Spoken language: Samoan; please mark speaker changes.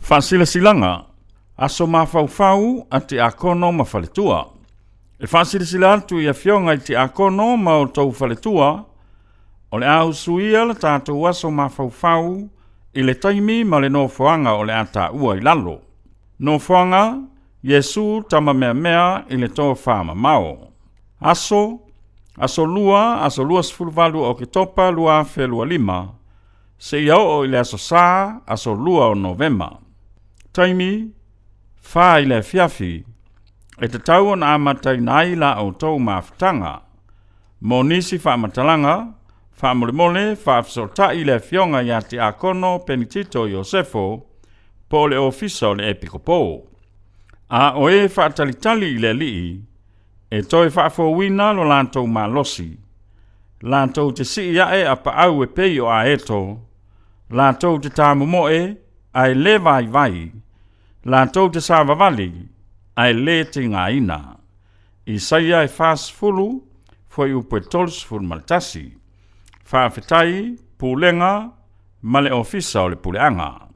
Speaker 1: Faasilasilaga, Aso mafaufau a Tiakono ma Faletua. E faasilasila atu i afioga i Tiakono ma outou faletua, o le a usuia le tatou aso mafaufau i le taimi ma le nofoaga o le a taua i lalo. Nofoaga, Iesu Tama Meamea i le Tofa Mamao. Aso, Aso Lua, aso 28 o Oketopa 2025, seia oo i le Aso Sa, aso 2 o Novema. Taimi, 4 i le afiafi, e tatau ona amataina ai la outou mafutaga. Mo nisi faamatalaga, faamolemole faafesootai i le Afioga ia Tiakono Penitito Iosefo po o le Ofisa o le Epikopo. A o e faatalitali i le Alii, e toe faafouina lo latou malosi, latou te sii ae a paau e pei o aeto, latou te tamomoe ae le vaivai, latou te savavali ae le tigaina. Isaia e 40, fuaiupu e 31. Faafetai, Pulega ma le Ofisa o le Puleaga.